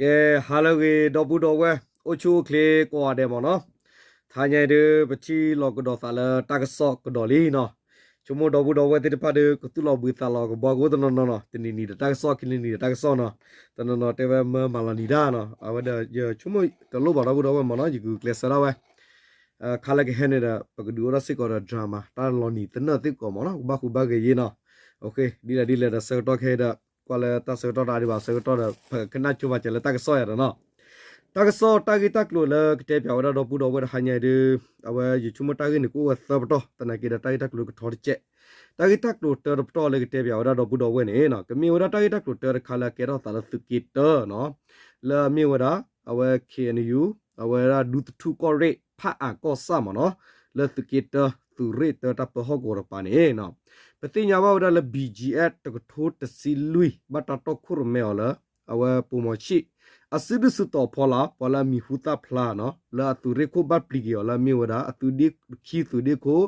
ကဲ ဟါလၢအဂ့ၤ ဒီပုၢ်ဒီဝဲၢ် အိၣ်ဆူၣ်အိၣ်ချ့ကိးဂၤဒဲးမ့ၢ်နီၤ, တဟါညါအံၤဒုး ပထံၣ်လိာ်ကဒီးသးလၢတၢ်ကစီၣ်ကဒီးလံနီၤ, ဆိကမိၣ်ဒီပုၢ်ဒီဝဲၢ်သ့ၣ်တဖၣ်ဒီး ကသူၣ်လီၤဘှံးသးလီၤကဘှါကအိၣ်တနီၤနီၤနီၤ, တနံၤနံၤဒီးတၢ်ကစီၣ် ခံနံၤနံၤဒီးတၢ်ကစီၣ်နီၤ, တနီၤနီၤတဲဝဲမၢမၤလီၤနံၤတၢ်နီၤ, အဝဲဒီးယဆိကမိၣ်တလိၣ်ဘၣ်ဒီပုၢ်ဒီဝဲၢ်မ့ၢ်နီၤ, ယကကျဲးစၢးဒၣ်ဝဲ ခါလၢကဟဲန့ၣ်ဒီး ပကဒုးအိၣ်ထီၣ်စ့ၢ်ကီးဒီး drama တၢ်လီၤနံၤသနၢၣ်စ့ၢ်ကီးမ့ၢ်နီၤ, ကဘၣ်ဃူဘၣ်ဂဲၤယ့နီၤ, ဒ်လဲၣ်ဒ်လဲၣ်ဒီးဆၢကတီၢ်ခဲအံၤဒီး ကွၢ်လၢတၢ်ဆၢကတီၢ်တၢ်ဒံးဘၣ်ဆၢကတီၢ်ဒီး ပကနၢ်ဆိပာ်စၢၤလၢတၢ်ကစီၣ်ယၤဒီးနီၤ, တၢ်ကစီၣ်တၢ်ဂ့ၢ်တၢ်ကျိၤလၢကတဲပၠးဝဲဒၣ်ဒီပုၢ်ဒီဝဲၢ်တဟါညါအံၤဒုး အဝဲယဆိကမိၣ်တၢ်ဂ့ၢ်န့ၣ်ကအိၣ်ဝဲသၢပတီၢ်, သနာ်က့ဒီးတၢ်ဂ့ၢ်တၢ်ကျိၤကထီတစဲး, တၢ်ဂ့ၢ်တၢ်ကျိၤတၢတပတီၢ်လၢကတဲပၠးဝဲဒၣ်ဒီပုၢ်ဒီဝဲၢ်န့ၣ်နီၤ, ကမ့ၢ်ဝဲဒၣ်တၢ်ဂ့ၢ်တၢ်ကျိၤတၢတခါလၢအကဲထီၣ်သးလၢသုးက့တၢနီၤ, လၢအမ့ၢ်ဝဲဒၣ် အဝဲ K N U အဝဲဒၣ်ဒူသထူၣ်ကီၢ်ရ့ၣ် ဖးအၣ်ကီၢ်ဆၣ်မ့ၢ်နီၤ, လၢသုးက့တၢ သုးရ့ၣ်တၢတၢ်ပၢဟီၣ်ကဝီၤတပၤန့ၣ်နီၤ, ပသ့ၣ်ညါဘၣ်ဝဲဒၣ်လၢ B G F တကထိတဆံလွံၢ် ဘၣ်တၢ်တီခိၣ်ရိၣ်မဲအီၤလၢ အဝဲပိာ်မီၤဆံၣ် အစုဒုၣ်စုတီၤဖီလာ် ပှၤလၢအမံၤဟူသၣ်ဖျါနီၤ, လၢအသုးရ့ၣ်ခိၣ်ဘၣ်ပျံၤက့ၤအီၤလၢအမ့ၢ်ဝဲဒၣ် အသုးဒ့ခံသုးဒ့ခိၣ်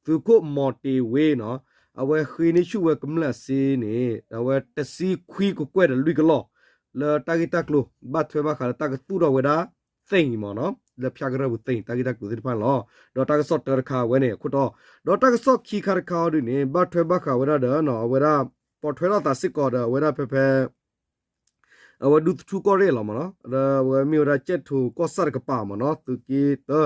သုးခိၣ်မီၤတ့ၤဝ့နီၤ, အဝဲဃ့န့ၢ်ဆူၣ်ဝဲကမျၢၢ်အစ့န့ၣ် အဝဲတဆံခွံကကွဲၢ်ဒီးလွံၢ်ကလီၢ်, လၢတၢ်ဂ့ၢ်တၢ်ကျိၤ ဘၣ်ထွဲဘၣ်ဃးလၢတၢ်ကသူၣ်ထီၣ်ဝဲဒၣ် သ့ၣ်အံၤမ့ၢ်နီၤ, လၢဖၠၣ်ကရၢၢ်ပူၤသ့ၣ်အံၤ တၢ်ဂ့ၢ်တၢ်ကျိၤသ့ၣ်တဖၣ်န့ၣ်လီၤ. ဒီးတၢ်ကစီၣ်တၢတခါအဝဲန့ၣ် အခိၣ်တီ, ဒီးတၢ်ကစီၣ်ခံခါတခါအီၤဒုးန့ၣ် ဘၣ်ထွဲဘၣ်ဃးဝဲဒၣ်ဒီး အဝဲဒၣ် ပိာ်ထွဲထီၣ်သးစ့ၢ်ကီးဒီး အဝဲဒၣ်ဖဲဖဲ အဝဲဒူသထူၣ်ကီၢ်ရ့ၣ်လီၤမ့ၢ်နီၤ, ဒီးအဝဲမ့ၢ်ဝဲဒၣ်ကၠဲၣ်ထိၣ်ကီၢ်ဆၣ်တကပၤမ့ၢ်နီၤ, သုးက့တၢ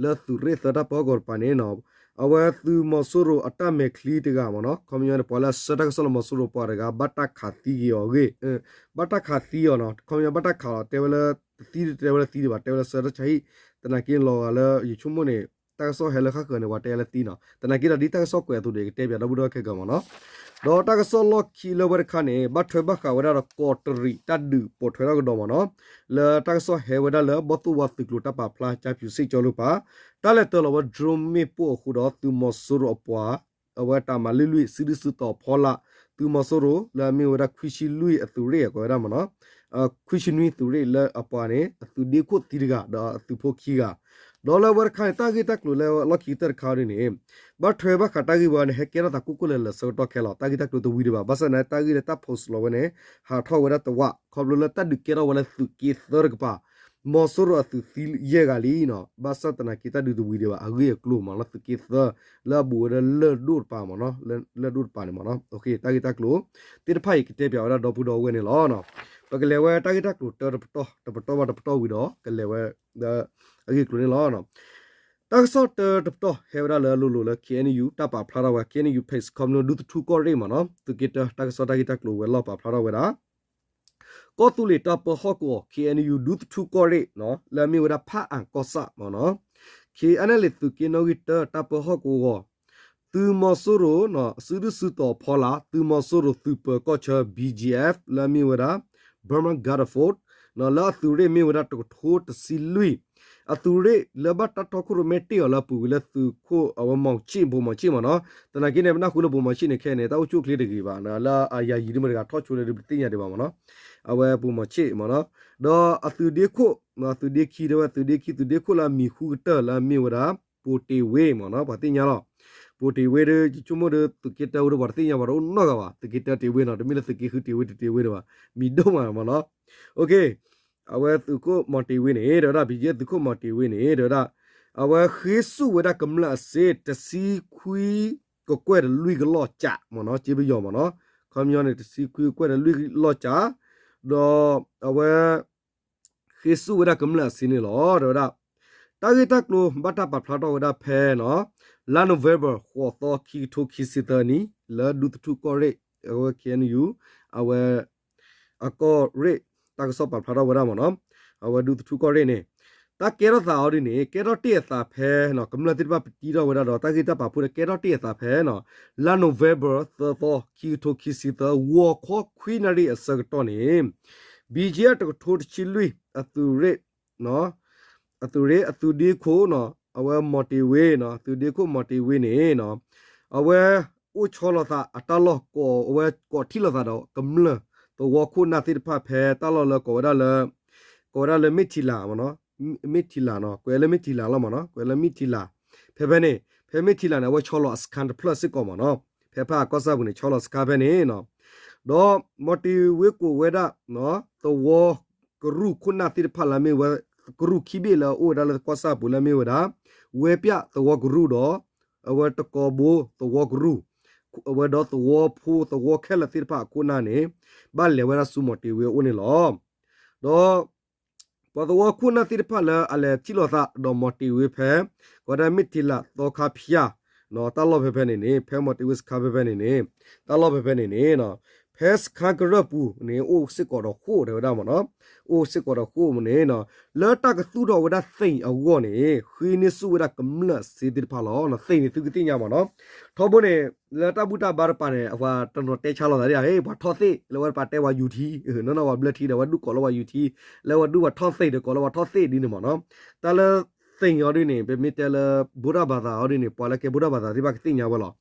လၢသုးရ့ၣ်သၢတၢ်ပၢဟီၣ်ကဝီၤတပၤန့ၣ်နီၤ, အဝဲသုးမီၤစိရိၤအတၢ်မဲာ်ချံတဂၤမ့ၢ်နီၤ, ခီပညီန့ၣ် ပှၤလၢအဆှၢတၢ်ကစီၣ်လၢမီၤစိရိၤပှၤတဂၤ ဘၣ်တၢ်ခးသံက့ၤအီၤအဂ့ၢ်, ဘၣ်တၢ်ခးသံအီၤနီၤ, ခီပညီဘၣ်တၢ်ခးလီၤ တဲဝဲလၢ တသံတဲဝဲလၢသံဒံးဘၣ် တဲဝဲလၢဆှၢတၢ်ဆါဟံၣ်, သနာ်က့လီၤဂာ်လၢယဆိကမိၣ်န့ၣ် တၢ်ကစီၣ်ဟဲလၢဃၣ်ဃၢၤန့ၣ် ပှၤတဲလၢသံနီၤ, သနာ်က့ဒီးဒ်တၢ်ကစီၣ်ကွဲးအသိးဒီး ကတဲပၠးဒီပုၢ်ဒီဝဲၢ်ခဲကၢၤမ့ၢ်နီၤ, ဒီးတၢ်ကစီၣ်လီၢ်ခံလၢဝဲတခါန့ၣ် ဘၣ်ထွဲဘၣ်ဃးဝဲဒၣ်ဒီးကီးတရံးတၢ်ဒုးပိာ်ထွဲထီၣ်ကဒီးမ့ၢ်နီၤ, လၢတၢ်ကစီၣ်ဟဲဝဲဒၣ်လၢဘီၣ်သိၣ်ဝါသုးကျိၤတၢ်ပာ်ဖျါ ကၠါဖၠူၤစ့ၣ်ကၠီလိၤပၤ, တၢ်လဲၤတၢၤလီၤဝဲ drone မ့ၣ်ပိၢ်အဃိဒီး သုးမီၤစိရိၤအပှၤ အဝဲတၢ်မၤလုၢ်လွံၢ် စုဒုၣ်စုတီၤဖီလာ် သုးမီၤစိရိၤ လၢအမ့ၢ်ဝဲဒၣ်ခွံဆံလွံၢ်အသုးရ့ၣ်အကိးဝဲဒၣ်မ့ၢ်နီၤ, ခွံဆံနွံသုးရ့ၣ်လၢအပှၤန့ၣ် အသုးဒ့ခိၣ်သံတဂၤ ဒီးအသုးဖိခံဂၤ, ဒီးလၢဝဲတခါန့ၣ် တၢ်ဂ့ၢ်တၢ်ကျိၤလၢအလီၢ်ခံကတၢၢ်တခါဒ်န့ၣ် ဘၣ်ထွဲဘၣ်ဃးတၢ်ဂ့ၢ်ဝဲန့ၣ် ဟဲကဲထီၣ်သးကိၢ်ကိၢ်လၢၤလၢၤဆၢကတီၢ်ခဲလီၤ, တၢ်ဂ့ၢ်တၢ်ကျိၤတဝံၤဒံးဘၣ်, ဘၣ်ဆၣ်သနာ်က့တၢ်ဂ့ၢ်လၢတၢ် post လီၤဝဲန့ၣ် ဟးထီၣ်ဝဲဒၣ်တဝၣ် ခီဖျိလၢတၢ်ဒုးကဲထီၣ်ဝဲလၢသုးက့သၢတကပၤ မီၤစိရိၤအသုးသံယဲၢ်ဂၤလံနီၤ, ဘၣ်ဆၣ်သနာ်က့တၢ်ဒုးတဝံၤဒံးဘၣ် အဂ့ၢ်အကျိၤမ့ၢ်နီၤ, သုးက့သၢ လၢအဘူးဝဲဒၣ်လၢၢ်ဒိၣ်တပၤမ့ၢ်နီၤ, လၢၢ်ဒိၣ်တပၤန့ၣ်မ့ၢ်နီၤ, တၢ်ဂ့ၢ်တၢ်ကျိၤသ့ၣ်တဖၣ်အံၤ ကတဲပၠးဝဲဒၣ်ဒီပုၢ်ဒီဝဲၢ်န့ၣ်လီၤ. ပကလဲၤဝဲတၢ်ဂ့ၢ်တၢ်ကျိၤတၢတပတီၢ် တပတီၢ်ဘၣ်တပတီၢ်ဝံၤဒီး ကလဲၤဝဲ အဂ့ၢ်အကျိၤန့ၣ်လီၤ. တၢ်ကစီၣ်တၢတပတီၢ် ဟဲဝဲဒၣ်လၢအလိၤလိၤလၢ K N U တၢ်ပာ်ဖျါထီၣ်ဝဲ K N U page ခီဖျိဒူသထူကီၢ်ရ့ၣ်မ့ၢ်နီၤ, သုးက့တၢ တၢ်ကစီၣ်တၢ်ဂ့ၢ်တၢ်ကျိၤဝဲၤလီၢ်ပာ်ဖျါထီၣ်ဝဲဒၣ် ကီၢ်သူလ့ၤတၢ်ပၢဟီၣ်ကဝီၤ K N U ဒူသထူကီၢ်ရ့ၣ် လၢအမ့ၢ်ဝဲဒၣ်ဖးအၣ်ကီၢ်ဆၣ်မ့ၢ်နီၤ, K N L A သုးက့နီၣ်ဂံၢ်တၢ တၢ်ပၢဟီၣ်ကဝီၤ သုးမီၤစိရိၤ စုဒုၣ်စုတီၤဖီလာ် သုးမီၤစိရိၤသုးပၢၤကီၢ်ဆၢ B G F လၢအမ့ၢ်ဝဲဒၣ် Burma Guard Force လၢအသုးရ့ၣ်မ့ၢ်ဝဲဒၣ်တကထိတဆံလွံၢ်, အသုးရ့ၣ်လၢဘၣ်တၢ်တီခိၣ်ရိၣ်မဲတ့ၢ်အီၤလၢအပူၤကွံာ်လၢသုးခိၣ်အဝဲမီၤဆ့ၣ် ပိာ်မီၤဆ့ၣ်မ့ၢ်နီၤ, သနာ်က့န့ၣ် ပနၢ်ဟူလၢပိာ်မီၤဆ့ၣ်န့ၣ် ခဲအံၤန့ၣ် တၢ်အိၣ်ဆူၣ်အိၣ်ချ့တဂ့ၤဘၣ်, လၢအယၤယံၤဒ်မတၤတဂၤထီၣ်ဆိလၢဒ်ပတသ့ၣ်ညါဒံးဘၣ်မ့ၢ်နီၤ, အဝဲပိာ်မီၤဆ့ၣ်မ့ၢ်နီၤ, ဒီးအသုးဒ့ခိၣ် သုးဒ့ခံ တဲဝဲသုးဒ့ခံ သုးဒ့ခိၣ်လၢအမံၤဟူကတၢၢ်လၢအမ့ၢ်ဝဲဒၣ် ပိာ်တ့ၢ်ဝ့မ့ၢ်နီၤ, ပှၤသ့ၣ်ညါလီၤ, ပိာ်တ့ၢ်ဝ့ဒီး ယဆိကမိၣ်ဒီး သုးက့တၢဝဲဒီးပှၤတသ့ၣ်ညါဘၣ်တအိၣ်နီတဂၤဘၣ်, သုးက့တၢတ့ၢ်ဝ့နီၤ, တမ့ၢ်လၢသုးက့ဃုတ့ၢ်ဝ့တတ့ၢ်ဝ့ဒံးဘၣ်, မံၤဒိၣ်မးမ့ၢ်နီၤ, အဝဲသုးခိၣ်မီၤတ့ၢ်ဝ့န့ၣ် တဲဝဲဒၣ် ဘံၣ်ကဲသုးခိၣ်မီၤတ့ၢ်ဝ့န့ၣ် တဲဝဲဒၣ် အဝဲဃ့ဆူၣ်ဝဲဒၣ်ကမျၢၢ်အစ့ တဆံခွံကကွဲၢ်ဒီးလွံၢ်ကလီၢ်ကၠးမ့ၢ်နီၤ, က့ပယီၤမ့ၢ်နီၤ, ခီပညီန့ၣ် တဆံခွံကကွဲၢ်ဒီးလွံၢ်ကလီၢ်ကၠး, ဒီးအဝဲ ဃ့ဆူၣ်ဝဲဒၣ်ကမျၢၢ်အစ့န့ၣ်လီၤ, တဲဝဲဒၣ် တၢ်ဂ့ၢ်တၢ်ကျိၤဘၣ်တၢ်ပာ်ဖျါထီၣ်ဝဲဒၣ်ဖဲနီၤ, လါ November ဃိးသီ ခံကထိခံဆံသၢနံၣ် လၢဒူသထူကီၢ်ရ့ၣ် အဝဲ K N U အဝဲ အကီၢ်ရ့ၣ် တၢ်ကစီၣ်ပာ်ဖျါထီၣ်ဝဲဒၣ်မ့ၢ်နီၤ, အဝဲဒူသထူကီၢ်ရ့ၣ်န့ၣ် တၢ်ကဲထီၣ်သးအီၤဒ်န့ၣ် ကဲထီၣ်တ့ၢ်အသးဖဲ ကမျၢၢ်သ့ၣ်တဖၣ်ပတံထီၣ်ဝဲဒၣ်ဒီး တၢ်ဂ့ၢ်တၢ်ပာ်ဖှိၣ်ဒီး ကဲထီၣ်တ့ၢ်အသးဖဲနီၤ, လါ November သၢသီ ခံကထိခံဆံသၢ ဂီၤခီခွံနၣ်ရံၣ်အဆၢကတီၢ်န့ၣ် BGF တကထိတဆံလွံၢ် အသုးရ့ၣ် အသုးရ့ၣ် အသုးဒ့ခိၣ်နီၤ, အဝဲမီၤတ့ၢ်ဝ့နီၤ, အသုးဒ့ခိၣ်မီၤတ့ၢ်ဝ့န့ၣ်နီၤ, အဝဲအိၣ်ဆီလီၤသးအတၢ်လီၢ်ကိး အဝဲကိးထံၣ်လိာ်သးဒီးကမျၢၢ်သဝီခိၣ်နၢ်သ့ၣ်တဖၣ်ဖဲတၢ်လီၢ်လၢကိးဝဲဒၣ်လၢ ကိးဝဲဒၣ်လၢမ့ၢ်ထံလၢ်မ့ၢ်နီၤ, မ့ၢ်ထံလၢ်နီၤ, ကွဲးလၢမ့ၢ်ထံလၢ်လီၤမ့ၢ်နီၤ, ကွဲးလၢမ့ၢ်ထံလၢ်, ဖဲဖဲန့ၣ် ဖဲမ့ၢ်ထံလၢ်န့ၣ် အဝဲဆီလီၤအစခါတဖျၢၣ်စ့ၢ်ကီးမ့ၢ်နီၤ, ဖဲဖးအၣ်ကီၢ်ဆၣ်ပူၤန့ၣ် ဆီလီၤစခါဖဲန့ၣ်နီၤ, ဒီးမီၤတ့ၢ်ဝ့ကိးဝဲဒၣ် သဝီ ကရူၢ်ခိၣ်နၢ်သ့ၣ်တဖၣ်လၢအမ့ၢ်ဝဲ ကရူၢ်ခံဘ့ၣ်လၢအအိၣ်ဝဲဒၣ်လၢကီၢ်ဆၣ်ပူၤလၢအမ့ၢ်ဝဲဒၣ် ဝဲပၠၣ်သဝီကရူၢ်ဒီး အဝဲတကီးဘိသဝီကရူၢ် အဝဲဒီးသဝီဖိသဝီခဲလၢာ်သ့ၣ်တဖၣ်အခိၣ်နၢ်န့ၣ် ဘၣ်လဲၤဝဲဒၣ်ဆူမီၤတ့ၤဝ့အအိၣ်န့ၣ်လီၤ. ဒီး ပှၤသဝီခိၣ်နၢ်သ့ၣ်တဖၣ်လၢအလဲၤထံၣ်လိာ်သးဒီးမီၤတ့ၤဝ့ဖဲ ကီးဒၣ်မ့ၢ်တ့လးသီခါဖၠၣ် တၢ်လီၢ်ဖဲဖဲန့ၣ်န့ၣ် ဖဲမီၤတ့ၤဝ့စခါဖဲဖဲန့ၣ်န့ၣ် တၢ်လီၢ်ဖဲဖဲန့ၣ်န့ၣ် ဖဲစခါကရၢၢ်ပူၤန့ၣ် အိၣ်စ့ၢ်ကီးဒီးဃိၣ်တဲဝဲဒၣ်မ့ၢ်နီၤ, အိၣ်စ့ၢ်ကီးဒီးဃိၣ်မ့ၢ်န့ၣ် လၢတၢ်ကသူၣ်ထီၣ်ဝဲဒၣ်သ့ၣ်အဂီၢ်န့ၣ် ဃ့န့ၢ်ဆူၣ်ဝဲဒၣ်ကမျၢၢ်စ့သ့ၣ်တဖၣ်လီၤ. သ့ၣ်န့ၣ်သုကသ့ၣ်ညါမ့ၢ်နီၤ, ထီဘိန့ၣ် လၢတၢ်ဘူၣ်တၢ်ဘါတပၤန့ၣ် အပှၤတနီၤတဲဆါလိာ်သးဒ် ပှၤထီၣ်သ့ၣ် လၢဝဲတပၤတဲပှၤယူၤထံ, နီၢ်နီၢ်ပှၤဘျၢထံဒီး ဝဲဒူၣ်ကိးလၢပှၤယူၤထံ, လၢဝဲဒူၣ်ပှၤထီၣ်သ့ၣ်ဒီးကိးလၢပှၤထီၣ်သ့ၣ်ဒ်န့ၣ်မ့ၢ်နီၤ, တၢ်လၢ သ့ၣ်အီၤဒ်န့ၣ် ပမ့ၢ်တဲလၢ ဗုဒ္ဓဘာသာ အီၤဒ်န့ၣ် ပှၤလၢကဲ ဗုဒ္ဓဘာသာ သ့ၣ်တဖၣ်ကသ့ၣ်ညါဝဲလီၤ.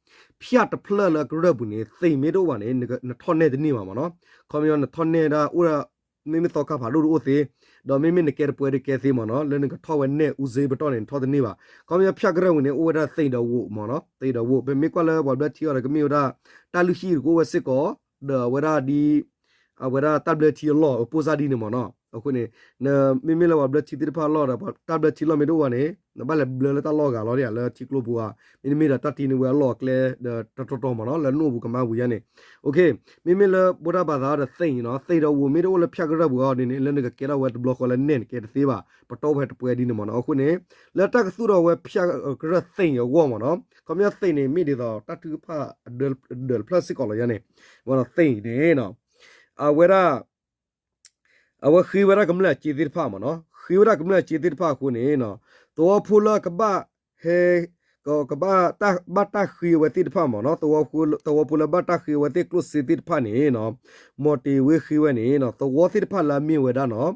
ဖၠၣ်တဖျၢၣ်လၢကရၢၢ်ပူၤန့ၣ် သ့ၣ်မ့ၢ်တအိၣ်ဘၣ်န့ၣ် နထီၣ်နဲၣ်တန့ၢ်ဘၣ်မ့ၢ်နီၤ, ခီပညီနထီၣ်နဲၣ်ဒၣ်အိၣ်ဒၣ် မ့မ့ၢ်သီခါဖးဒိၣ်တအိၣ်သ့, ဒီးမ့မ့ၢ်နကဲတပှဲၤဒီးကဲသ့မ့ၢ်နီၤ, လၢနကထီၣ်ဝဲနဲၣ်အူစ့ပတီၢ်န့ၣ် နထီၣ်တန့ၢ်ဘၣ်. ခီပညီဖၠၣ်ကရၢၢ်ပူၤန့ၣ် အိၣ်ဝဲဒၣ်သ့ၣ်ဒီးဝိးမ့ၢ်နီၤ, သ့ၣ်ဒီးဝိး ပမ့ၢ်ကွၢ်လၢပှၤဘျၢထံအီၤဒီး ကမ့ၢ်ဝဲဒၣ် တၢ်လုၢ်ဟံၣ်ကအိၣ်ဝဲစ့ၢ်ကီး, ဒီးအဝဲဒၣ်ဒ် အဝဲဒၣ်တၢ်ဘျၢထံအလီၢ် ပိၢ်စၢ်ဒ်န့ၣ်မ့ၢ်နီၤ. အဃိန့ၣ် နမ့မ့ၢ်လၢပှၤဘျၢထံသ့ၣ်တဖၣ်အလီၢ်ဒီး တၢ်ဘျၢထံလီၢ်မ့ၢ်တအိၣ်ဘၣ်န့ၣ် နဘၣ်လဲၤဘျၢလၢတၢ်လီၢ်ဂၤလီၤဒ်လၢထံကျိပူၤဧါ, မ့တမ့ၢ်ဒီးတၢ်တ့န့ၢ်ဝဲအလီၢ်အကျဲဒီးတတီၤတီၤမ့ၢ်နီၤ လၢနအိၣ်ပူၤကမါပူၤယါန့ၣ်. မ့မ့ၢ်လၢ ဗုဒ္ဓဘာသာ ဒီးသ့ၣ်အံၤနီၤ သ့ၣ်ဒီးဝိးမ့ၢ်တအိၣ်လၢဖၠၣ်ကရၢၢ်ပူၤအီၤဒ်န့ၣ် လၢနကကဲထီၣ်ဝဲတဘျီဃီလၢနဲၣ်နကဲတသ့ဘၣ် ပတီၢ်ဖဲတပှဲၤဒ်န့ၣ်မ့ၢ်နီၤ. အဃိန့ၣ် လၢတၢ်ကသူၣ်ထီၣ်ဝဲဖၠၣ်ကရၢၢ်သ့ၣ်အံၤအဂီၢ်မ့ၢ်နီၤ ခီပညီသ့ၣ်န့ၣ် မ့ၢ်ဒ်သိးတၢ်ထုကဖၣ်အဒၢးတဖျၢၣ်စ့ၢ်ကီးလီၤယါန့ၣ်, သ့ၣ်အံၤန့ၣ် အဝဲဒၣ် အဝဲဃ့ဝဲဒၣ်ကမျၢၢ်အစ့သ့ၣ်တဖၣ်မ့ၢ်နီၤ ဃ့ဝဲဒၣ်ကမျၢၢ်အစ့သ့ၣ်တဖၣ်အဃိန့ၣ် သဝီဖိလၢကဘၣ်ဟဲ ကဘၣ်တၢ်ဃ့အဝဲသ့ၣ်တဖၣ်မ့ၢ်နီၤ သဝီဖိလၢဘၣ်တၢ်ဃ့အဝဲသ့ၣ်ကျိၣ်စ့သ့ၣ်တဖၣ်န့ၣ် မီၤတ့ၤဝ့ဃ့ဝဲန့ၣ် သဝီသ့ၣ်တဖၣ်လၢအမ့ၢ်ဝဲဒၣ်နီၤ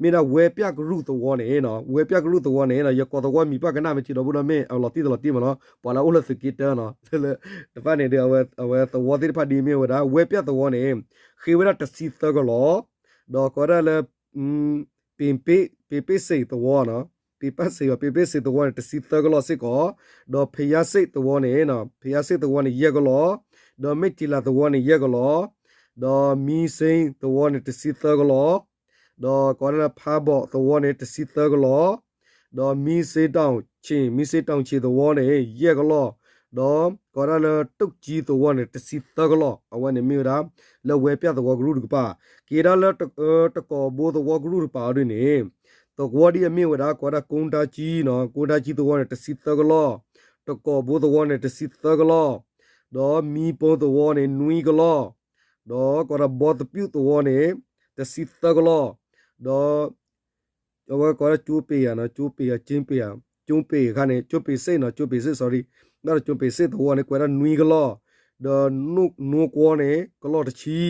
မ့ၢ်ဒၣ်ဝဲပၠၣ်ကရူၢ်သဝီန့ၣ် ဝဲပၠၣ်ကရူၢ်သဝီန့ၣ် ယကိးသဝီမံၤပှၢ်ကနၣ်မ့ၢ်ထံဒီပုၢ်ဒီမ့ၢ်အလီၤတံၢ်တလီၤတံၢ်မ့ၢ်နီၤ ပှၤလၢအိၣ်လၢသုးက့တၢနီၤ လၢတဖၣ်န့ၣ်ဒီး အဝဲသဝီသ့ၣ်တဖၣ်ဒ်မ့ၢ်ဝဲဒၣ် ဝဲပၠၣ်သဝီန့ၣ် ဃ့ဝဲဒၣ်တဆံသၢကလီၤ ဒီးကိးဝဲဒၣ်လၢ ပ့ၤပ့့စ့းသဝီနီၤ ပ့ၤပ့့စ့း ပ့ၤပ့့စ့းသဝီန့ၣ်တဆံသၢကလီၤစ့ၢ်ကီး ဒီးဖယါစ့းသဝီန့ၣ် ဖယါစ့းသဝီန့ၣ်ယဲၢ်ကလီၤ ဒီးမ့ၢ်တံလးသဝီန့ၣ်ယဲၢ်ကလီၤ ဒီးမံစ့သဝီန့ၣ်တဆံသၢကလီၤ ဒီးကိးဝဲဒၣ်လၢဖးဘီးသဝီန့ၣ်တဆံသၢကလီၤ ဒီးမံစ့တီၣ်ဆ့ၣ် မံစ့တီၣ်ဆ့ၣ်သဝီန့ၣ် ယဲၢ်ကလီၤ ဒီးကိးဝဲဒၣ်လၢ တုတ်ကြီး သဝီန့ၣ်တဆံသၢကလီၤ အဝဲန့ၣ်မ့ၢ်ဝဲဒၣ် လၢဝဲပၠၣ်သဝီကရူၢ်တကပၤ က့ၤဒၣ်လၢ တကီးဘိသဝီကရူၢ်တကပၤအီၤဒ်န့ၣ် သဝီဒ်အမ့ၢ်ဝဲဒၣ် ကိးဝဲဒၣ် ကုန်းဒါကြီး နီၤ ကုန်းဒါကြီး သဝီန့ၣ်တဆံသၢကလီၤ တကီးဘိသဝီန့ၣ်တဆံသၢကလီၤ ဒီးမံပိသဝီန့ၣ်နွံကလီၤ ဒီးကိးဝဲဒၣ် ဘီသပြုၣ် သဝီန့ၣ် တဆံသၢကလီၤ ဒီး အဝဲကိးဝဲဒၣ် ကၠိပ့ၤယၤနီၤ ကၠိပ့ၤယၤ ကၠိပ့ၤယၤ ကၠိပ့ၤအခါန့ၣ် ကၠိပ့ၤစ့ၣ်နီၤ ကၠိပ့ၤစ့ၣ် sorry ဘၣ်ဒီးကၠိပ့ၤစ့ၣ်သဝီန့ၣ် ကွဲးဒၣ်နွံကလီၤ ဒီး နိကွီန့ၣ် ကလီၢ်တဆံ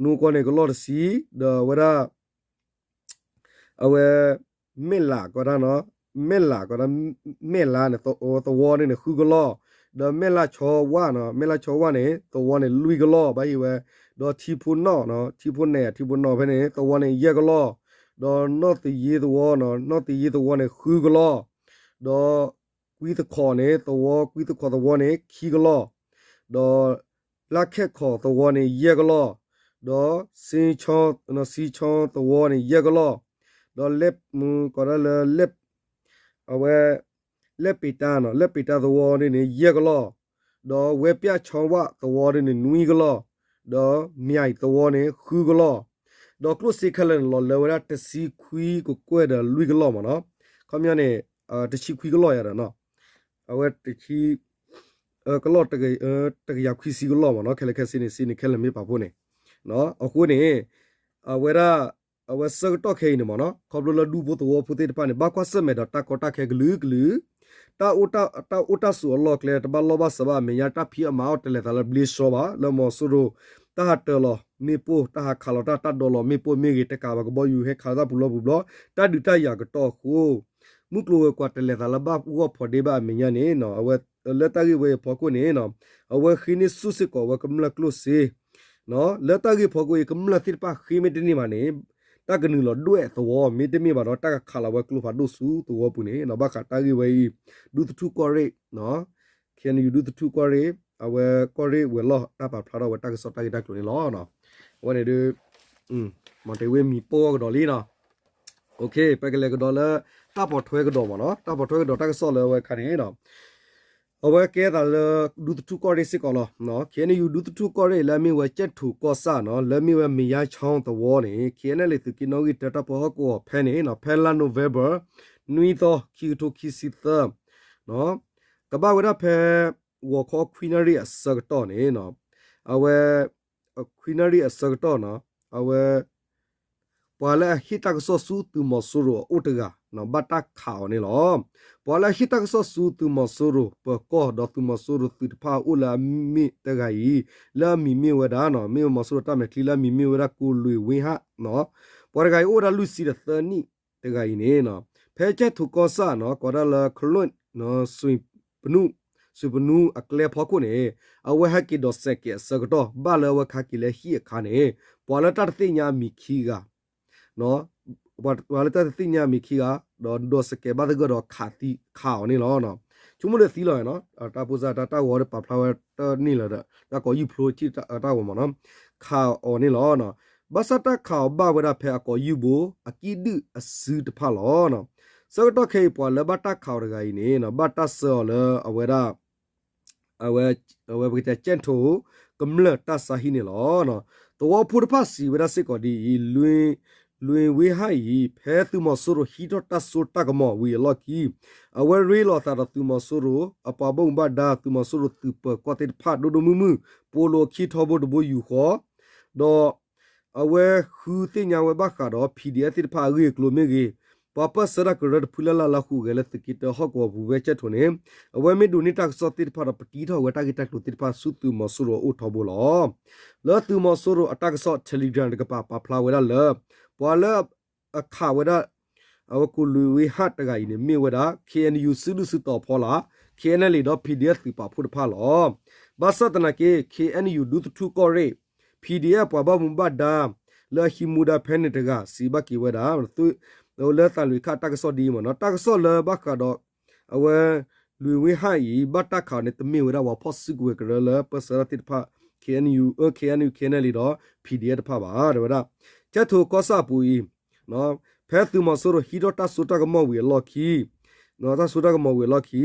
နိကွီန့ၣ် ကလီၢ်တဆံ ဒီးအဝဲဒၣ် အဝဲ မဲၣ်လး ကိးဒၣ်နီၤ မဲၣ်လး ကိးဒၣ် မဲၣ်လးန့ၣ် သဝီန့ၣ်န့ၣ် ဃုကလီၢ် ဒီးမဲၣ်လးဆီဝၣ်နီၤ မဲၣ်လးဆီဝၣ်န့ၣ် သဝီန့ၣ် လွံၢ်ကလီၢ် ဘၣ်ဟ့ၣ်ဝဲ ဒီးထံဖိနီၣ်နီၤ ထံဖိနဲၣ် ထံဖိနီၣ်ဖဲန့ၣ် သဝီန့ၣ် ယဲၢ်ကလီၢ် ဒီးနီၣ်သယ့သဝီနီၤ နီၣ်သယ့သဝီန့ၣ် ဃုကလီၢ် ဒီးကွံသခီၣ်န့ၣ် သဝီ ကွံသခီၣ်သဝီန့ၣ် ခံကလီၢ် ဒီး လါခဲၣ်ခီၣ်သဝီန့ၣ် ယဲၢ်ကလီၢ် ဒီး စံချီ စံချီသဝီန့ၣ် ယဲၢ်ကလီၢ် ဒီး ကိးဒၣ်လၢ အဝဲ လဲၣ်ပ့ၤတၢ်နီၤ လဲၣ်ပ့ၤတၢ်သဝီဒ်န့ၣ် ယဲၢ်ကလီၢ် ဒီးဝဲပၠၣ်ဆီဝၣ်သဝီဒ်န့ၣ် နွံကလီၢ် ဒီးမၠဲၤသဝီန့ၣ် ဃုကလီၢ် ဒီးကျိၣ်စ့ခဲလၢာ်န့ၣ် လီၤလၢဝဲဒၣ်တဆံခွံကကွဲၢ်ဒီးလွံၢ်ကလီၢ်မ့ၢ်နီၤ ခီပညီန့ၣ် တဆံခွံကလီၢ်ယၤဒီးနီၤ အဝဲတဆံ ကလီၢ် တကယၤခွံဆံကလီၢ်မ့ၢ်နီၤ ခဲလၢာ်ခဲဆ့န့ၣ် စ့န့ၣ်ခဲလၢာ်မ့ၢ်ပာ်ဖှိၣ်န့ၣ် အဃိန့ၣ် အဝဲဒၣ် အဝဲဆၢကတီၢ်ခဲအံၤန့ၣ်မ့ၢ်နီၤ ခီဖျိလၢဒူဖိသဝီဖိသ့ၣ်တဖၣ်န့ၣ် ဘၣ်ကွၢ်ဆၢၣ်မဲာ်ဒီးတၢ်ကီတၢ်ခဲကလုာ်ကလုာ် တၢ်အိၣ်တၢ်ဆိးအလီၢ်အကျဲ တဘၣ်လီၢ်ဘၣ်စးဘၣ်အမဲာ်ညါ တၢ်ဖံးအီၣ်မၤအီၣ်တလဲၤသးလၢဘျ့ဆှီဘၣ် လၢမီၤစိရိၤ တၢ်ဟးတၢၤလီၤမ့ၣ်ပိၢ် တၢ်ဟးခးလီၤတၢ် တၢ်ဒိးလီၤမ့ၣ်ပိၢ်မ့ၢ်ဂ့ၤ တကးဘၣ်ကဘီယူၤဟဲခးလီၤတၢ်ပူၤလီၢ်ပူၤဘျီ တၢ်ဒုးတၢ်ယၤကတီၢ်အဃိ မုၢ်ကျိၤဝဲၤကွာ်တလဲၤသးလၢဘၣ်ဂီၢ်ဖိးဒ့ဘၣ်အမဲာ်ညါန့ၣ် အဝဲ လၢတၢ်ဂ့ၢ်ဝဲအံၤအဖီခိၣ်န့ၣ် အဝဲဃ့န့ၢ်ဆူၣ်စ့ၢ်ကီးဝဲကမျၢၢ်ကျိၣ်စ့ လၢတၢ်ဂ့ၢ်ဖီခိၣ်အံၤ ကမျၢၢ်သ့ၣ်တဖၣ်ဃ့မ့ၢ်တန့ၢ်ဘၣ်န့ၣ် တၢ်ကနုာ်လီၤဒွဲၣ်သဝီ မ့တမ့ၢ်ဘၣ်ဒီး တၢ်ကခးလီၤဝဲကျိဖးဒိၣ်ဆူသဝီပူၤန့ၣ် ဘၣ်ဃးတၢ်ဂ့ၢ်ဝဲအံၤ ဒူသထူၣ်ကီၢ်ရ့ၣ် ခဲအံၤဒူသထူၣ်ကီၢ်ရ့ၣ် အဝဲကီၢ်ရ့ၣ်ဝဲၤလီၢ်တၢ်ပာ်ဖျါထီၣ်ဝဲတၢ်ကစီၣ်တၢ်ဂ့ၢ်တၢ်ကျိၤန့ၣ်လီၤ. အဝဲန့ၣ်ဒုး မီၤတ့ၤဝ့မံၤပိၢ်အီၤကဒီးလံနီၤ. ပကလဲၤကဒီးလၢ တၢ်ပိာ်ထွဲကဒီးမ့ၢ်နီၤ, တၢ်ပိာ်ထွဲကဒီးတၢ်ကစီၣ်လၢအဝဲခါန့ၣ်နီၤ, အဝဲကဲသးလၢ ဒူသထူၣ်ကီၢ်ရ့ၣ်စ့ၢ်ကီးလီၤ. ခဲအံၤန့ၣ် ဒူသထူၣ်ကီၢ်ရ့ၣ်လၢအမ့ၢ်ဝဲကၠဲၣ်ထိၣ်ကီၢ်ဆၣ်နီၤ, လၢအမ့ၢ်ဝဲမယါချီသဝီန့ၣ် ခဲအံၤန့ၣ်လံ သုးက့နီၣ်ဂံၢ်တၢတၢ်ပၢဟီၣ်ကဝီၤဖဲန့ၣ်နီၤ, ဖဲလါ November နွံသီ ခံကထိခံဆံသၢ ကဘၣ်ဝဲဒၣ်ဖဲ ဂီၤခီခွံနၣ်ရံၣ်အဆၢကတီၢ်န့ၣ်နီၤ, အဝဲ ခွံနၣ်ရံၣ်အဆၢကတီၢ်နီၤ, အဝဲ ပှၤလၢအဟ့ၣ်တၢ်ကစီၣ်ဆူသုးမီၤစိရိၤအအိၣ်တဂၤ ဘၣ်တၢ်ခးအီၤန့ၣ်လီၤ. ပှၤလၢအဟ့ၣ်တၢ်ကစီၣ်ဆူသုးမီၤစိရိၤပၢၤကီၢ် ဒီးသုးမီၤစိရိၤသုးတဖၣ်အိၣ်လၢအမ့ၢ်တဂၤအံၤ လၢအမံၤမ့ၢ်ဝဲဒၣ်နီၤ, မ့ၢ်ဝဲမီၤစိရိၤတၢ်မဲာ်ချံလၢအမံၤမ့ၢ်ဝဲဒၣ် ကိၣ်လွံၢ်ဝ့ဟၣ်နီၤ, ပှၤတဂၤအံၤအိၣ်ဝဲဒၣ်လွံၢ်ဆံဒီးသၢနံၣ်တဂၤအံၤန့ၣ်နီၤ, ဖဲကၠဲၣ်ထိၣ်ကီၢ်ဆၣ်နီၤ ကိးဒၣ်လၢ ခလွံၣ် စူပနူ စူပနူအကျဲဖီခိၣ်န့ၣ် အဝဲဟဲက့ၤဒီးစဲးကဲးအဆၢကတီၢ် ဘၣ်လၢအဝဲခးက့ၤလၢဟံၣ်အခါန့ၣ် ပှၤလၢတၢ်တသ့ၣ်ညါအမံၤခံဂၤ ပှၤလၢတၢ်တသ့ၣ်ညါအမံၤခံဂၤ ဒီးဒိးစဲးကဲးဘၣ်သဂၢၢ်ဒီးခးသံခးအီၤန့ၣ်လီၤ. ဆိကမိၣ်ဒီးသံလီၤနီၤ, တၢ်ဖိစၢ်တၢ် တၢ်ဂီၤဒီးပာ်ဖျါဝဲတန့ၢ်လၢၤဒီး တၢ်ကိးယုၢ်ဖျိထံၣ်တၢ်ဂီၤမ့ၢ်နီၤ, ခးအီၤန့ၣ်လီၤ. ဘၣ်ဆၣ်တၢ်ခးအီၤဘၣ်ဝဲဒၣ်ဖဲအကိးယုၢ်ဘိ အကံၣ်ဒုၣ်အစုတဖၣ်လီၤ. ဆၢကတီၢ်ခဲအံၤပှၤလၢဘၣ်တၢ်ခးအီၤတဂၤအံၤန့ၣ် ဘၣ်တၢ်ဆှၢအီၤလၢအဝဲဒၣ် အဝဲပကတဲကၠဲၣ်ထိၣ် ကမျၢၢ်တၢ်ဆါဟံၣ်န့ၣ်လီၤ. သဝီဖိတဖၣ်စံးဝဲဒၣ်စ့ၢ်ကီးဒ်အံၤ, လွံၢ်ဝ့ဟၣ်အံၤ ဖဲသုးမီၤစိရိၤဟံးထီၣ်တၢ်စိတၢ်ကမီၤဝံၤအလီၢ်ခံ အဝဲရ့လိာ်အသးဒီးသုးမီၤစိရိၤ အပှၤဘၣ်မူဘၣ်ဒါ သုးမီၤစိရိၤသုးပၢၤကီၢ်သ့ၣ်တဖၣ်ဒိၣ်ဒိၣ်မုၢ်မုၢ် ပိာ်လိာ်အခံထီဘိတဘိယူၢ်ဃီ ဒီး အဝဲဃုသ့ၣ်ညါဝဲဘၣ်ဃးဒီး PDF သ့ၣ်တဖၣ်အဂ့ၢ်အကျိၤမ့ၢ်ဂ့ၤ, ပှၤပၢၢ်ဆၢတၢ်ကရၢတဖုလၢ်လၢ်လၢဟူးဂဲၤလၢသုးက့တၢဟီၣ်ကဝီၤပူၤဖဲကၠဲၣ်ထိၣ်န့ၣ် အဝဲမ့ၢ်ဒိးန့ၢ်တၢ်ကစီၣ်သ့ၣ်တဖၣ်ဒီးပတံထီၣ်ဝဲတၢ်ဂ့ၢ်တၢ်ကျိၤသ့ၣ်တဖၣ်ဆူသုးမီၤစိရိၤအအိၣ်ထီဘိလီၤ. လၢသုးမီၤစိရိၤအတၢ်ကစီၣ် Telegram တကပၤပာ်ဖျါဝဲဒၣ်လၢ ပှၤလၢ အခးဝဲဒၣ် အဝဲကိၣ်လွံၢ်ဝ့ဟၣ်တဂၤအံၤန့ၣ် မ့ၢ်ဝဲဒၣ် KNU စုဒုၣ်စုတီၤအဖီလာ်, KNLA ဒီး PDF သုးပာ်ဖှိၣ်တဖၣ်လီၤ. ဘၣ်ဆၣ်သနာ်က့ KNU ဒူသထူၣ်ကီၢ်ရ့ၣ်, PDF ပှၤဘၣ်မူဘၣ်ဒါ လၢအဟံးမူဒါဖဲန့ၣ်တဂၤ စံးဘၣ်က့ၤဝဲဒၣ် လၢသးလွံၢ်ခၣ်တၢ်ကစီၣ်ဒ်အံၤမ့ၢ်နီၤ, တၢ်ကစီၣ်လၢဘၣ်ဃးဒီး အဝဲ လွံၢ်ဝ့ဟၣ်အံၤ ဘၣ်တၢ်ခးအီၤန့ၣ် တမ့ၢ်ဝဲဒၣ်ပှၤဖီၣ်စုကဝဲၤကရၢလၢပၢၢ်ဆၢတၢ်သ့ၣ်တဖၣ် KNU, KNU, KNLA ဒီး PDF တဖၣ်ဘၣ် တဲဝဲဒၣ်. ကၠဲၣ်ထိၣ်ကီၢ်ဆၣ်အပူၤအံၤ ဖဲသုးမီၤစိရိၤဟံးထီၣ်တၢ်စိတၢ်ကမီၤဝံၤအလီၢ်ခံ, တၢ်စိတၢ်ကမီၤဝံၤအလီၢ်ခံ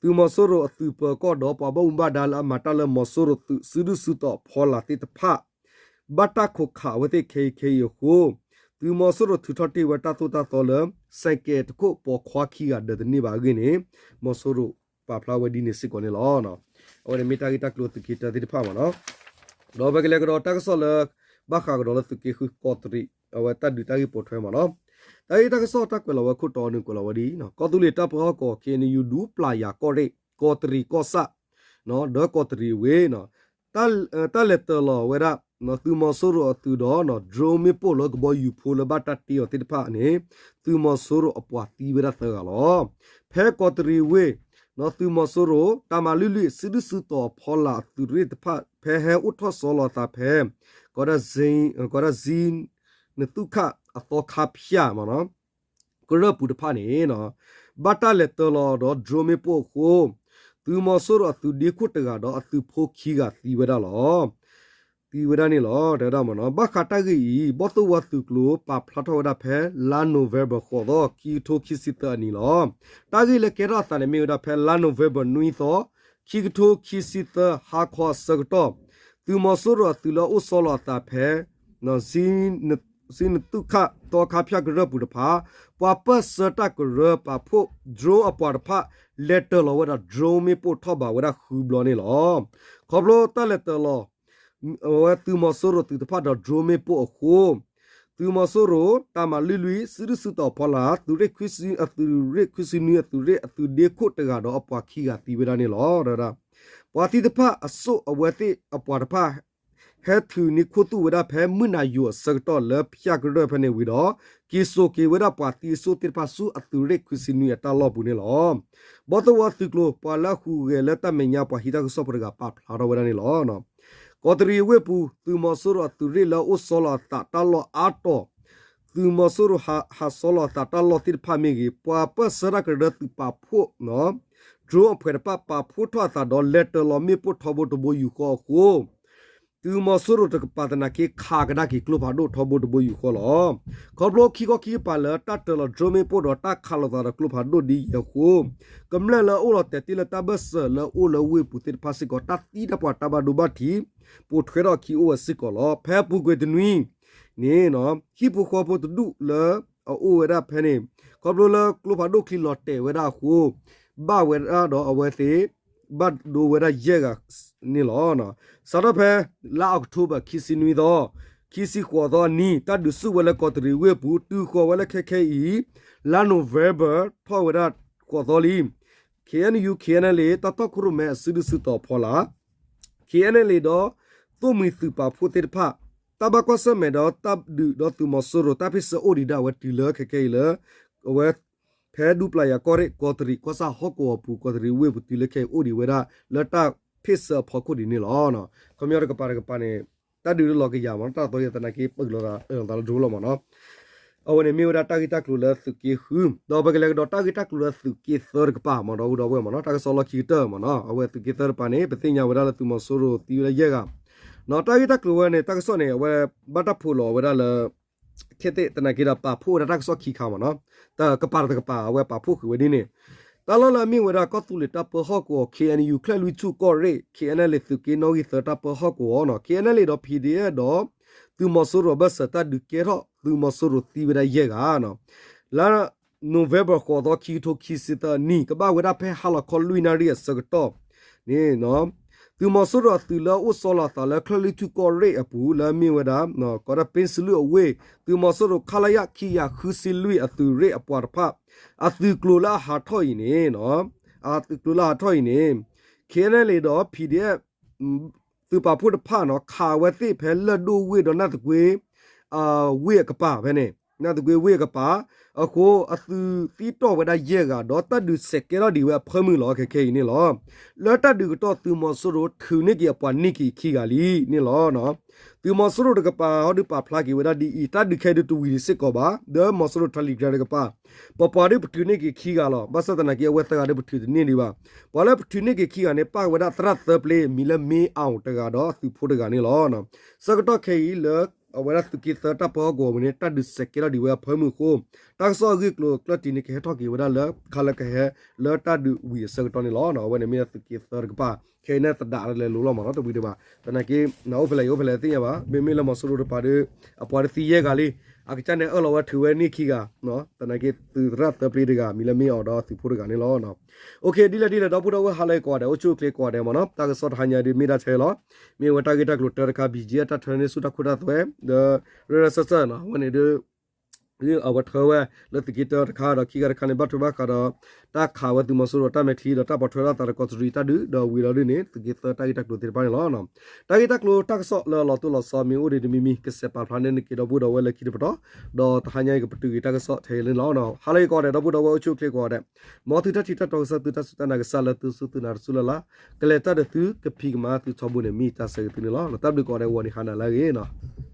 သုးမီၤစိရိၤအသုးပၢၤကီၢ်ဒီးပှၤဘၣ်မူဘၣ်ဒါလၢအမၤတၢ်လၢမီၤစိရိၤသုးစုဒုၣ်စုတီၤအဖီလာ်သ့ၣ်တဖၣ် ဘၣ်တၢ်ခိးခးအဝဲသ့ၣ်ခဲအံၤခဲအံၤအဃိ, သုးမီၤစိရိၤထုးထီၣ်တ့ၢ်ဝဲတၢ်သိၣ်တၢ်သီလၢ စဲးကဲးတခိၣ်ပိာ်ခွါခံဂၤဒၢးတန့ၢ်ဘၣ်အဂ့ၢ်န့ၣ် မီၤစိရိၤပာ်ဖျါဝဲဒ်န့ၣ်စ့ၢ်ကီးန့ၣ်လီၤ. အဝဲန့ၣ်မ့ၢ်တၢ်ဂ့ၢ်တၢ်ကျိၤသုးက့တၢသ့ၣ်တဖၣ်မ့ၢ်နီၤ. ဒီးပကလဲၤကဒီးတၢ်ကစီၣ်လၢ ဘၣ်ဃးကဒီးလၢသုးက့ဃုကီးတရံး အဝဲတၢ်ဒုးတၢ်ဂ့ၢ်ပိာ်ထွဲမ့ၢ်နီၤ. တၢ်ဂ့ၢ်တၢ်ကစီၣ်တၢ်ကွဲးလီၤဝဲခိၣ်တီအီၤန့ၣ်ကွဲးလီၤဝဲဒ်အံၤ, ကီၢ်သူလ့ၤတၢ်ပၢဟီၣ်ကဝီၤ KNU ဒူပျၢ်ယၤကီၢ်ရ့ၣ် ကီးတရံးကီၢ်ဆၣ် ဒီးကီးတရံးအဝ့ၢ် တၢ်လဲၤတၢၤလီၤဝဲဒၣ် သုးမီၤစိရိၤအသုးဒီး drone မ့ၣ်ပိၢ်လၢကဘီယူၤဖိလၢဘၣ်တၢ်တ့အီၤသ့ၣ်တဖၣ်န့ၣ် သုးမီၤစိရိၤအပှၤသံဝဲဒၣ်သၢဂၤလီၤ. ဖဲကီးတရံးဝ့ၢ် သုးမီၤစိရိၤ တၢ်မၤလွံၢ်လွံၢ် စုဒုၣ်စုတီၤအဖီလာ်အသုးရ့ၣ်တဖၣ် ဖဲဟဲအိၣ်ထီၣ်ဆီလီၤအသးဖဲ ကီးဒၣ် ကီးဒၣ်ဇံ နသူၣ်ခၣ်အသီခါဖၠၣ်မ့ၢ်နီၤ ကရၢၢ်ပူၤတဖၣ်န့ၣ် ဘၣ်တၢ်လဲၤတၢၤလီၤဒီး drone မ့ၣ်ပိၢ်အဃိ သုးမီၤစိရိၤအသုးဒ့ခိၣ်တဂၤဒီးအသုးဖိခံဂၤသံဝဲဒၣ်လီၤ. သံဝဲဒၣ်န့ၣ်လီၤ တဲဝဲဒၣ်မ့ၢ်နီၤ. ဘၣ်ဃးတၢ်ဂ့ၢ်အံၤ ဘီၣ်သိၣ်ဝါသုးကျိၤပာ်ဖျါထီၣ်ဝဲဒၣ်ဖဲ လါ November ဃိးသီ ခံကထိခံဆံသၢအနံၤလီၤ. တၢ်ဂ့ၢ်လၢကဲထီၣ်အသးန့ၣ်မ့ၢ်ဝဲဒၣ်ဖဲလါ November နွံသီ ခံကထိခံဆံသၢ ဟါခီအဆၢကတီၢ် သုးမီၤစိရိၤအသုးလၢအအိၣ်ဆီလီၤအသးဖဲ စံနသူၣ်ခၣ်သီခါဖၠၣ်ကရၢၢ်ပူၤတဖၣ် ပှၤပၢၢ်ဆၢတၢ်ကရၢပာ်ဖှိၣ် drone အပှၤတဖၣ် လဲၤတၢၤလီၤဝဲဒၣ် drone မ့ၣ်ပိၢ်ထီၣ်ဘးဝဲဒၣ်ဃုဘျီန့ၣ်လီၤ. ခီဖျိတၢ်လဲၤတၢၤလီၤ အဝဲသုးမီၤစိရိၤသုးတဖၣ်ဒီး drone မ့ၣ်ပိၢ်အဃိ သုးမီၤစိရိၤ တၢ်မၤလွံၢ်လွံၢ် စုဒုၣ်စုတီၤဖီလာ် သုးရ့ၣ်ခွံဆံ အသုးရ့ၣ်ခွံဆံနွံ အသုးရ့ၣ်အသုးဒ့ခိၣ်တဂၤဒီးအပှၤခံဂၤသံဝဲဒၣ်န့ၣ်လီၤ. ပှၤသံတဖၣ်အစိၣ်အဝဲသ့ၣ်အပှၤတဖၣ် ဟဲထုးန့ၢ်ခူသူၣ်ဝဲဒၣ်ဖဲမုၢ်နၤယိၤအဆၢကတီၢ်လၢဖၠၣ်ကရၢၢ်ဖဲန့ၣ်ဝံၤဒီး က့ၤစိာ်က့ၤဝဲဒၣ်ပှၤသံအစိၣ်သ့ၣ်တဖၣ်ဆူအသုးရ့ၣ်ခွံဆံနွံအတၢ်လီၢ်ပူၤန့ၣ်လီၤ. ဘီၣ်သိၣ်ဝါသုးကျိၤပှၤလၢအဟူးဂဲၤလၢတၢ်မဲာ်ညါပှၤဟံးတၢ်ကစီၣ်ဖိတဂၤပာ်ဖျါထီၣ်ဝဲဒၣ်န့ၣ်လီၤ. ကီးတရံးအဝ့ၢ်ပူၤ သုးမီၤစိရိၤအသုးရ့ၣ်လၢအအိၣ်ဆီလီၤအသးတၢ်လီၢ်အါတီၤ သုးမီၤစိရိၤဟးဆီလီၤအသးတၢ်လီၢ်သ့ၣ်တဖၣ်မ့ၢ်ဂ့ၤ ပှၤပၢၢ်ဆၢတၢ်ကရၢသုးပာ်ဖှိၣ် drone အဖှဲးတဖၣ်ပာ်ဖှိၣ်ထီၣ်အသးဒီး လဲၤတၢၤလီၤမ့ၣ်ပိၢ်ထီဘိတဘိယူၢ်ဃီအဃိ သုးမီၤစိရိၤတကပၤသနာ်က့ ခးကဒါက့ၤကျိဖးဒိၣ်ထီဘိတဘိယူၢ်ဃီလီၤ. ခီဖျိခံခီခံကပၤလၢတၢ်တၢၤလီၤ drone မ့ၣ်ပိၢ်ဒီးတၢ်ခးလိာ်သးဒီးကျိဖးဒိၣ်ဒ်အံၤအဃိ ကမျၢၢ်လၢအအိၣ်လီၤတဲာ်တ့ၢ်လၢတၢ်ဘၢၣ်စၢၤလၢအအိၣ်လၢဝ့ၢ်ပူၤသ့ၣ်တဖၣ်စ့ၢ်ကီး တၢ်သံတၢ်ပှၢ်တၢ်ဘၣ်ဒိဘၣ်ထံး ပိာ်ထွဲထီၣ်အခံအိၣ်ဝဲစ့ၢ်ကီးလီၤ. ဖဲအပူၤကွံာ်တနွံန့ၣ် ဟံၣ်ဖိဃီဖိတဒူၣ်လၢအအိၣ်ဝဲဒၣ်ဖဲန့ၣ် ခီဖျိလၢကျိဖးဒိၣ်ချံလီၤတဲာ်ဝဲဒၣ်အဃိ ဘၣ်ဝဲဒၣ်ဒီးအဝဲသ့ၣ် ဘၣ်ဒိဝဲဒၣ်ယဲၢ်ဂၤန့ၣ်လီၤ. စးထီၣ်ဖဲ လါအီးကထိဘၢၣ် ခံဆံနွံသီ ခံဆံဃိးသီအနံၤ တၢ်ဒုးဆူၣ်ဝဲလၢကီးတရံးဝ့ၢ်ပူၤ တုၤဃီၤဝဲလၢခဲခဲအံၤ လါ November ထီၣ်ဝဲဒၣ်ဃိးသီလံ ခ့ၣ်အဲၣ်ယူၣ် ခ့ၣ်အဲၣ်အဲၣ်လ်အ့ တၢ်တီခိၣ်ရိၣ်မဲအစုဒုၣ်စုတီၤဖီလာ် ခ့ၣ်အဲၣ်အဲၣ်လ်အ့ ဒီးသိၣ်မှံၤသုးပာ်ဖှိၣ်သ့ၣ်တဖၣ် တၢ်ဘၣ်ကွၢ်ဆၢၣ်မဲာ်ဒီးတၢ်ဒုးဒီးသုးမီၤစိရိၤ တၢ်ဖ့ၣ်ဆၢအိၣ်ဒံးဒၣ်ဝဲတုၤလၢခဲခဲအံၤလၢ အဝဲ ဖဲဒူပျၢ်ယၤကီၢ်ရ့ၣ် ကီးတရံးကီၢ်ဆၣ်ဟီၣ်ကဝီၤပူၤ ကီးတရံးဝ့ၢ်ပူၤတုၤလၢခဲအံၤအိၣ်ဒံးဝဲဒၣ်လၢတၢ်ဖ့ၣ်ဆၢအဖီခိၣ်ဒ်န့ၣ်လီၤ. ခီပညီတကပၤတကပၤန့ၣ် တၢ်ဒုးလၢလီၤကယၤမ့ၢ်နီၤ တၢ်သီယဲၢ်သနာ်က့ ပၢၢ်လိာ်သးလၢ drone လီၤမ့ၢ်နီၤ အဝဲန့ၣ်မ့ၢ်ဝဲဒၣ်တၢ်ဂ့ၢ်တၢ်ကျိၤလၢသုးက့ဃု ဒီးပကလဲၤကဒီးတၢ်ဂ့ၢ်တၢ်ကျိၤလၢသုးက့သၢတကပၤမ့ၢ်နီၤ ဒီပုၢ်ဒီဝဲၢ်မ့ၢ်နီၤ တၢ်ကစီၣ်လီၢ်ခံကတၢၢ်မ့ၢ်နီၤ အဝဲသုးက့သၢတကပၤန့ၣ် ပသ့ၣ်ညါဝဲဒၣ်လၢသုးမီၤစိရိၤသံဝဲဒၣ်ယဲၢ်ဂၤ နီၤ တၢ်ဂ့ၢ်တၢ်ကျိၤဝဲန့ၣ် တၢ်ကစီၣ်န့ၣ် အဝဲဘၣ်တၢ်ဖိးလီၤဝဲဒၣ်လၢ ခဲသ့ၣ်သနာ်က့ဒီးပာ်ဖှိၣ်ဝဲဒၣ်တၢ်ကစီၣ်ခံခါမ့ၢ်နီၤ တကပၤတကပၤ အဝဲပာ်ဖှိၣ်ဃုာ်ဝဲဒ်န့ၣ် တၢ်လီၢ်လၢအမ့ၢ်ဝဲဒၣ်ကီၢ်သူလ့ၤတၢ်ပၢဟီၣ်ကဝီၤ ခ့ၣ်အဲၣ်ယူၣ် ချၢၣ်လွံၢ်ထူၣ်ကီၢ်ရ့ၣ် ခ့ၣ်အဲၣ်အဲၣ်လ်အ့ သုးက့နီၣ်ဂံၢ်သၢတၢ်ပၢဟီၣ်ကဝီၤနီၤ ခ့ၣ်အဲၣ်အဲၣ်လ်အ့ ဒီး PDF ဒီး သုးမီၤစိရိၤအဘၢၣ်စၢၤတၢ်ဒုးကဲထီၣ် သုးမီၤစိရိၤသံဝဲဒၣ်ယဲၢ်ဂၤနီၤ လါ November ဃိးသီ ခံကထိခံဆံသၢနံၣ် ကဘၣ်ဝဲဒၣ်ဖဲဟါလီၤခီလွံၢ်နၣ်ရံၣ်အဆၢကတီၢ်န့ၣ် သုးမီၤစိရိၤအသုးလၢအအိၣ်ဆီလီၤအသးလၢချၢၣ်လွံၢ်ထူၣ်ကီၢ်ရ့ၣ်အပူၤ လၢအမ့ၢ်ဝဲဒၣ် ကီးဒၣ်ပ့စလူၢ်အဝ့ၢ် သုးမီၤစိရိၤ ခလရ ခံကယၤဃုဆံလွံၢ် အသုးရ့ၣ်အပှၤတဖၣ် အသုးကျိၤလၢအဟးထီၣ်အံၤန့ၣ် အသုးကျိၤလၢအဟးထီၣ်အံၤန့ၣ် ခ့ၣ်အဲၣ်အဲၣ်လ်အ့ ဒီး PDF သုးပာ်ဖှိၣ်တဖၣ်နီၤ ခးဝဲသ့ၣ်ဖဲလၢၢ်ဒိၣ်ဝ့ၢ်ဒီးနၢ်သကွ့ ဝ့ၢ်အကပၤဖဲန့ၣ် နၢ်သကွ့ဝ့ၢ်အကပၤ အဃိ အသုးသံတီၢ်ဝဲဒၣ်ယဲၢ်ဂၤ ဒီးတၢ်ဒုးဆဲးကဲထီၣ်ဒံးဝဲအဖၢမုၢ်လီၤ ခဲခဲအံၤန့ၣ်လီၤ. လၢတၢ်ဒုးကတီၢ်သုးမီၤစိရိၤထုးန့ၢ်က့ၤအပှၤန့ၢ်က့ၤခံဂၤလံန့ၣ်လီၤ. သုးမီၤစိရိၤတကပၤဟီဒုးပာ်ဖျါက့ၤဝဲဒၣ်ဒ်အံၤ တၢ်ဒုးခဲအံၤဒုးတဝံၤဒံးစ့ၢ်ကီးဘၣ် ဒီးမီၤစိရိၤတၢ်လံၤကျါတကပၤ ပပှၤဒုးပထုးန့ၢ်က့ၤခံဂၤလီၤ. ဘၣ်ဆၣ်သနာ်က့ အဝဲသၢဂၤဒုးပထုးတန့ၢ်ဒံးဘၣ်. ပှၤလၢပထုးန့ၢ်က့ၤခံဂၤန့ၣ် ပၣ်ဝဲဒၣ်သရၣ်သၢပျ့ မံၤလၢမ့အီၣ်တဂၤဒီးအသုးဖိတဂၤန့ၣ်လီၤ. ဆၢကတီၢ်ခဲအံၤလၢ အဝဲဒၣ်သုးက့သၢတၢ်ပၢဟီၣ်ကဝီၤပူၤန့ၣ် တၢ်ဒုးဆဲးကဲထီၣ်ဒံးဝဲအဖၢမုၢ်အဃိ တၢ်ကစီၣ်အဂ့ၢ်အကျိၤအကျၢၢ်တံၢ်န့ၣ် ကဟဲထီၣ်က့ၤဝဲဒၣ်လၢ ခါလၢကဟဲ လၢတၢ်ဒုးဝံၤအဆၢကတီၢ်န့ၣ်လီၤ. အဝဲန့ၣ်မ့ၢ်ဒၣ်သုးက့သၢတကပၤ ခဲအံၤန့ၣ်သဒးလဲၤလိၤလီၤမ့ၢ်နီၤ တဝံၤဒံးဘၣ်. သနာ်က့ အိၣ်ဖဲလဲၣ်ယအိၣ်ဖဲလဲၣ်သ့ၣ်ညါဘၣ်. မ့မ့ၢ်လၢမီၤစိရိၤတကပၤဒီး အပှၤဒုးသံယဲၢ်ဂၤလံ အကစၢ်န့ၣ်အၢၣ်လီၤဝဲထုးဝဲန့ၢ်ခံဂၤ သနာ်က့သုးသရၣ်သၢပျ့တဂၤ မံၤလၢမ့အီၣ်ဒီးအသုးဖိတဂၤန့ၣ်လီၤ. ဒ်လဲၣ်ဒ်လဲၣ် ဒီပုၢ်ဒီဝဲၢ်ဟါလၢအဂ့ၤကိးဂၤဒဲး အိၣ်ဆူၣ်အိၣ်ချ့ကိးဂၤဒဲးမ့ၢ်နီၤ တၢ်ကစီၣ်တဟါညါဒုးမ့ၢ်ဒၣ်ထဲလီၤ. မ့ၢ်ဝဲတၢ်ဂ့ၢ်တၢ်ကျိၤတၢတခါ ဘံၣ်ကၠံအတၢ်ထၢန့ၢ်ဆူၣ်တၢ်ခိတၢ်သွဲ ဒီး ရၢရၢစၢၢ်စၢၢ်နီၤ အဝဲန့ၣ်ဒုး အဝဲထၢဝဲလၢသုးက့တၢတခါဒီးခံဂၤတခါန့ၣ် ဘၣ်ထွဲဘၣ်ဃးဒီး တၢ်ခးဝဲသုးမီၤစိရိၤတၢ်မဲာ်ချံဒီးတၢ်ပိာ်ထွဲထီၣ်သးဒီးကီးတရံးတၢ်ဒုး ဒီးဝံၤလီၤဒုးန့ၣ် သုးက့သၢတၢ်ဂ့ၢ်တၢ်ကျိၤသ့ၣ်တဖၣ်န့ၣ်လီၤ. တၢ်ဂ့ၢ်တၢ်ကျိၤတၢ်ကစီၣ်လၢအလီၤတိၢ်လီၤဆီမ့ၢ်အိၣ်ဒံးတမံၤမံၤ ကစဲးပာ်ဖျါန့ၢ်နက့ၤဒီပုၢ်ဒီဝဲၢ်လၢခံတပတီၢ် ဒီးတဟါညါအံၤကပတုာ်က့ၤတၢ်ကစီၣ်ထဲအံၤန့ၣ်လီၤ. ဟါလၢအဂ့ၤကိးဂၤဒဲး ဒီပုၢ်ဒီဝဲၢ်အိၣ်ဆူၣ်အိၣ်ချ့ကိးဂၤဒဲး မ်သုတၢ်ထံၣ်တၢ်တီကစၢ်သုတၢ်စူၢ်တၢ်နာ်ကစၢ်လၢသုစူၢ်သုနာ်တစူၢ်လၢ်လၢ် ကလဲၤတၢ်ဒီးသုကဖံးကမၤသုထီဘိန့ၣ် မ့ၢ်တၢ်ဆၢဂ့ၤသုန့ၣ်လီၤ. တၢ်ဘျုးကိးဂၤဒဲး ဂီၤနံၤဟါနၤလၢအဂ့ၤနီၤ.